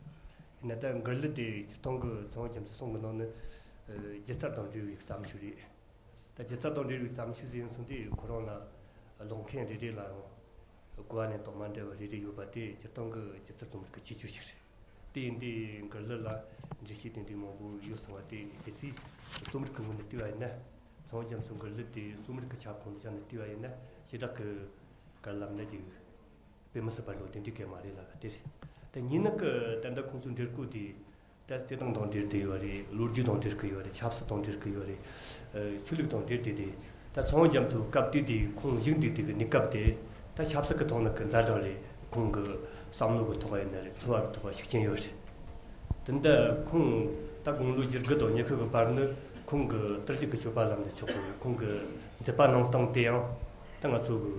ཡིན་ན་ད་མགུར་གླུ་དེ་སྤྱིར་བཏང་གི་ཚངས་པ་རྒྱ་མཚོའི་གསུང་གི་ནང་ནས། ཨ། སྒྱུ་རྩལ་དང་འབྲེལ་བའི་བརྩམས་ཆོས་རེད། ད་སྒྱུ་རྩལ་དང་འབྲེལ་བའི་བརྩམས་ཆོས་ཟེར་སོང་དུས་ཁོ་རང་ལ་ཀློག་མཁན་རེ་རེ་ལ་ཡང་གོ་བ་ལེན་སྟངས་མ་འདྲ་བ་རེ་རེ་ཡོད་པ་དེ་སྤྱིར་བཏང་གི་སྒྱུ་རྩལ་རྩོམ་རིག་གི་ཁྱད་ཆོས་ཤིག་རེད། དེ་ཡིན་དུས་མགུར་གླུ་ལ་འགྲེལ་བཤད་དེ་འདྲའི་མང་པོ་ཡོད་སོང་བ་དེ་གཞི་རྩའི་རྩོམ་རིག་གི་ངོས་ནས་བལྟས་པ་ཡིན་ན། ཚངས་པ་རྒྱ་མཚོའི་མགུར་གླུ་དེ་རྩོམ་རིག་གི་ཁྱབ་ཁོངས་ནས་བཞག་ནས་བལྟས་པ་ཡིན་ན་ཞེ་དྲག་གི་ག་རེ་ལབ་ན་ཅིག་དཔེ་མི་སྲིད་པ་འགྲོ་དེ་འགྲིག་གི་མ་རེད་ལབ་པ་དེ་རེད། ད་གཉིས་ནི་གི་ད་ལྟ་ཁོང་ཚོའི་འགྲེལ་བཀོད་དེ་ད་བརྩེ་དུང་དང་འབྲེལ་བསྡད་ཡོད་རེད། ལོ་རྒྱུས་དང་འབྲེལ་གི་ཡོད་རེད། ཆབ་སྲིད་དང་འབྲེལ་གི་ཡོད་རེད། ཨ། ཆོས་ལུགས་དང་འབྲེལ་བསྡད་དེ། ད་ཚངས་པ་རྒྱ་མཚོའི་སྐབས་དེ་དེ་ཁོང་བཞུགས་དུས་དེ་གི་གནས་སྐབས་དེ་ད་ཆབ་སྲིད་ཀྱི་ཐོག་ནས་གི་ཛ་དྲག་རེད། ཁོང་གི་བསམ་བློ་གི་ཐོག་ཡིན་ན་རེད། འཚོ་བ་གི་ཐོག་ཤུགས་རྐྱེན་ཡོད་རེད། དེ་འདྲ་ཁོང་ད་དགུང་ལོ་བཞི་དགུ་དང་ཉི་ཤུ་གི་བར་ནི་ཁོང་གི་དར་ཞིང་གི་སྤྱོད་པ་ལབ་ན་ཆོག་གི། ཁོང་གི་མཛད་པ་གནང་སྟངས་དེ་ཡང་ད་ང་ཚོ་གི་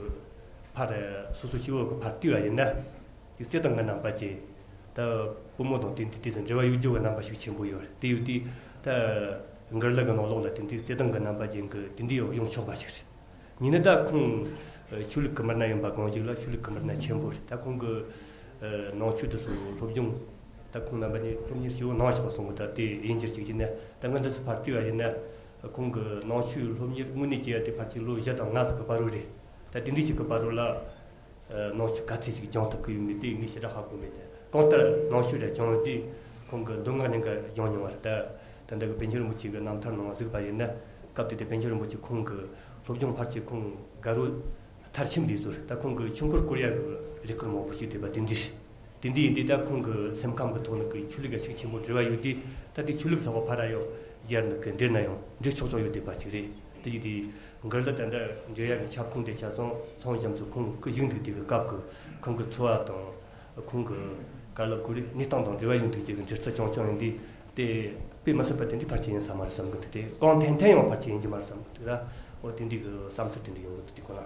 ཕར་སོ་སོ་སྐྱེ་བོ་གི་ཕར་བལྟས་པ་ཡིན་ན། ཅིག་བརྩེ་དུང་གི་རྣམ་པ་ཅིག་ད་བུ་མོ་དང་དེ་འདྲའི་དེ་ཚོ་འབྲེལ་བ་ཡོད་རྒྱུ་གི་རྣམ་པ་ཤུགས་ཆེན་པོ་ཡོད་རེད། དེ་ཡོད་དུས་ད་མགུར་གླུ་གི་ནང་ལོགས་ལ་དེ་འདྲའི་བརྩེ་དུང་གི་རྣམ་པ་ཅན་གི་དེ་འདྲའི་ཡོང་ཆོག་པ་ཞིག་རེད། ཡིན་ན་ད་ཁོང་ཆོས་ལུགས་ཀྱི་མི་སྣ་ཡིན་པ་གང་ཞིག་ལ་ཆོས་ལུགས་ཀྱི་མི་སྣ་ཆེན་པོ་རེད། ད་ཁོང་གི་ནང་ཆོས་དེ་ཚོ་སློབ་སྦྱོང་། ད་ཁོང་རྣམ་པ་ནས་སློབ་གཉེར་ཞེ་པོ་གནང་བཞག་པ་སོང་གི། ད་དེ་ཡིན་གྱི་རེད། ཅིག་བྱས་ན་ད་ང་འདི་ཚོ་ཕར་བལྟས་པ་ཡིན་ན་ཁོང་གི་ནང་ཆོས་སློབ་གཉེར་དངོས་གནས་བྱས་ཡ་དེ་ཕལ་ཆེར་ལོ་བཞི་དང་ལྔ་ཙམ་གི་བར་རོ་རེད། ད་དེ་འདྲའི་ཞིག་གི་བར་རོ་ལ། ཨ། ནང་ཆོས་ག་ཚད་ཅིག་སྦྱང་ཐུབ་ཀྱི་ཡོད་མེད་དེ་ངས་ཞེ་དྲག་ཧ་གོ་མེད་དེ། གང་ལྟར་ནང་ཆོས་ར་སྦྱང་ཡོད་དུས་ཁོང་གིས་མདོ་སྔགས་གླིང་ག་སྦྱང་མྱོང་བ་རེད། ད་ད་ལྟ་གི་པཎ་ཆེན་རིན་པོ་ཆེ་གི་རྣམ་ཐར་ནང་གཟིགས་པ་ཡིན་ན་སྐབས་དེ་དུས་པཎ་ཆེན་རིན་པོ་ཆེ་ཁོང་གི་སློབ་སྦྱོང་ཕལ་ཆེར་ཁོང་དགའ་རོགས་ མཐར་ཕྱིན་འདི་ཚོར་ད་ཁོང་གི་ཆོས་འཁོར་བསྐོར་ཡག་གི་རེ་སྐུལ་མང་པོ་ཞིག་བསྡད་པ་དེ་འདྲ་རེད། དེ་འདྲ་ཡིན་དུས་ད་ཁོང་གི་སེམས་ཁམས་ཀྱི་ཐོག་ནས་ཀྱི་ཆོས་ལུགས་ཀྱི་ཤུགས་ཆེན་པོ་འབྲེལ་བ་ཡོད་དུས། ད་དེ་ཆོས་ལུགས་ཚོགས་པ་ཕར་ར་ཡོད་རྒྱལ་ནི་གི་འབྲེལ་ན་ཡང་འབྲེལ་ཆོག་ཆོག་ཡོད་བསྡད་པ་ཅིག་རེད། དེ་ཡིན་དུས་མགར་ལ་ད་ལྟ་འབྲེལ་ཡག་གི་ཁྱབ་ཁོངས་དེ་ཆ་སོང་ཚང་། གཤམ་སུ་ཁོང་གི་བཞུགས་འདུག་དེ་གི་སྐབས་ཀྱི་ཁོང་གི་འཚོ་བ་དང་། ཁོང་གི་ག་ལ་གོ་རེ་གནས་སྟངས་དང་འབྲེལ་བ་ཡོད་འདུག་ཅེས་ཀྱི་འགྱུར་ཚད་ཅུང་ཅུང་ཡིན་དུས། དེ་དཔེ་མི་སྲིད་པ་དེ་འདྲའི་ཕལ་ཆེར་ཡིན་ས་མ་རེད་བསམ་གི་འདུག་དེ་གང་ཐན་ཐན་ཡང་ཕལ་ཆེར་ཡིན་གྱི་མ་རེད་བསམ་གི་འདུག་ར། འོ་དེ་འདྲའི་གི་བསམ་ཚུལ་དེ་འདྲ་ཡོང་གི་འདུག་དེ་ཁོ་ན།